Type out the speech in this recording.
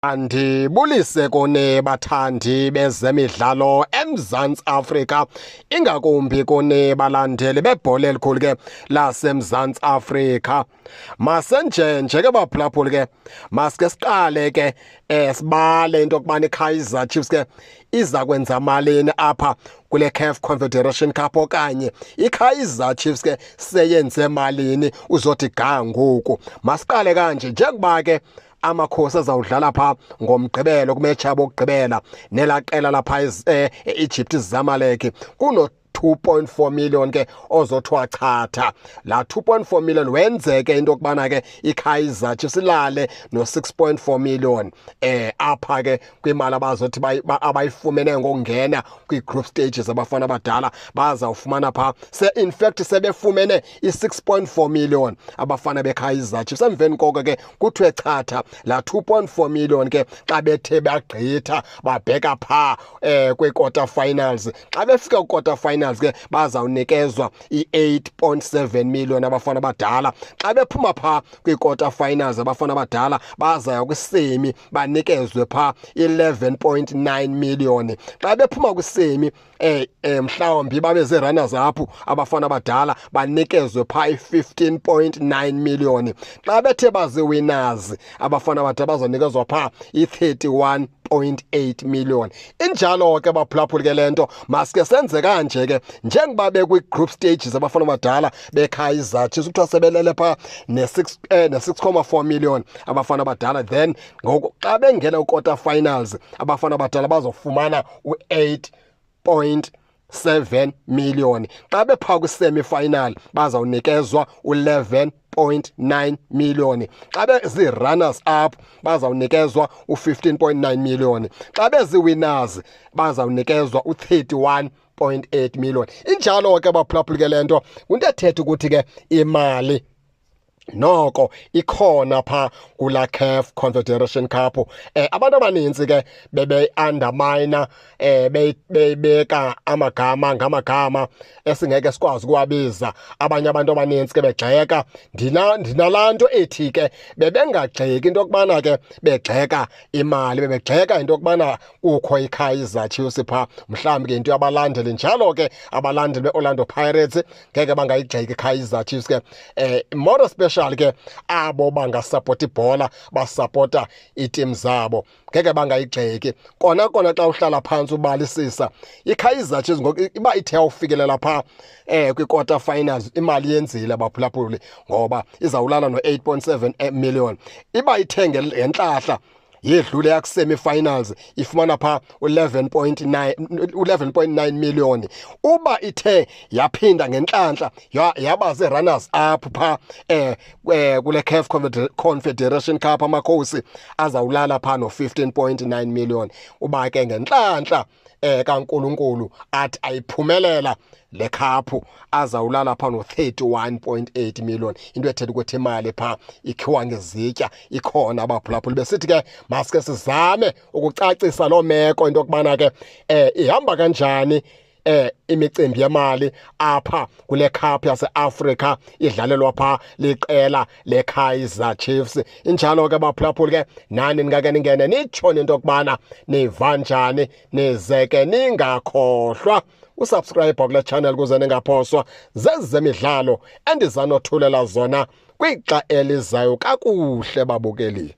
Andibulise kuni bathandi bezemidlalo eMzantsi Afrika, ingakumbi kuni balandeli bebhola elikhulu ke laseMzantsi Afrika. Masenjenje ke baphulaphuli ke, masike siqale ke sibale into yokubana iKaizer Chiefs ke iza kwenza malini apha kule CAF Confederation Cup, okanye iKaizer Chiefs ke seyenze malini uzothi ga ngoku. Masiqale kanje, njengoba ke Amakhosi azawudlala pha ngoMgqibelo kumetshi yabo okugqibela nelaa qela lapha e-Egypt iZamalek, kuno 2.4 million ke ozothiwa chatha. La 2.4 million wenzeke into yokubana ke iKaizer Chiefs ilale no-6.4 million apha ke kwimali abazothi abayifumene ngokungena kwi-group stages. Abafana abadala bazawufumana pha, se in fact sebefumene i-6.4 million abafana beKaizer Chiefs. Emveni koko ke kuthiwe chatha la 2.4 million ke xa bethe bagqitha babheka pha kwi-quarter finals. Xa befika kwi-quarter finals ke bazawunikezwa i-8.7 million abafana abadala. Xa bephuma pha kwi-quarter finals abafana abadala bazaya kwi-semi, banikezwe pha 11.9 million. Xa bephuma kwi-semi, mhlawumbi babe zii-runners up abafana abadala, banikezwe pha i-15.9 million. Xa bethe bazi-winners abafana abadala bazonikezwa pha i-31.8 million. Injalo ke baphulaphuli ke le nto. Masike senze kanje ke, njengoba bekwi-group stages abafana abadala beKaizer Chiefs, kuthiwa sebelele pha ne-6,4 million abafana abadala. Then ngoku xa bengena kwi-quarter finals abafana abadala bazofumana u-8.7 million. Xa bepha kwi-semi final bazawunikezwa u-11.9 million. Xa bezi-runners up bazawunikezwa u-15.9 million. Xa bezi-winners bazawunikezwa u-31.8 million. Injalo ke baphulaphuli ke le nto. Kwinto ethetha ukuthi ke imali noko ikhona pha kula CAF Confederation Cup. Abantu abaninzi ke bebe undermine, beyibeka amagama ngamagama esingeke sikwazi ukuwabiza. Abanye abantu abaninzi ke begxeka. Ndinalanto ethi ke bebengagxeki into yokubana ke begxeka imali, bebegxeka into yokubana kukho iKaizer Chiefs pha, mhlawumbi ke into yabalandeli. Njalo ke abalandeli beOrlando Pirates ngeke bangayigxeki iKaizer Chiefs ke, more especially ke abo bangasapota ibhola, basapota iitim zabo, ngeke bangayigxeki. Kona kona xa uhlala phantsi ubalisisa iKaizer Chiefs ngoku iba ithe ufikelela pha kwi-quarter finals, imali yenzile baphulaphuli, ngoba izawulala no-8.7 million. Iba ithe ngentlahla yedlule yaku-semi finals, ifumana pha u-11.9 million. Uba ithe yaphinda ngenhlanhla yaba zii-runners up pha kule CAF Confederation Cup, Amakhosi azawulala pha no-15.9 million. Uba ke ngenhlanhla kaNkuluNkulu athi ayiphumelela le cup, azawulala pha no-31.8 million. Into ethetha ukuthi imali pha ikhiwa ngezitya, ikhona abaphulaphuli. Besithi ke masike sizame ukucacisa loo meko, into yokubana ke ihamba kanjani imicimbi yemali apha kule cup yaseAfrika idlalelwa pha liqela leKaizer Chiefs. Injalo ke baphulaphuli ke, nani ningake ningene nitsho into yokubana niva njani. Nize ke ningakhohlwa usubscribe kule channel kuze ningaphoswa zezemidlalo endizanothulela zona kwixa elizayo. Kakuhle babukeli.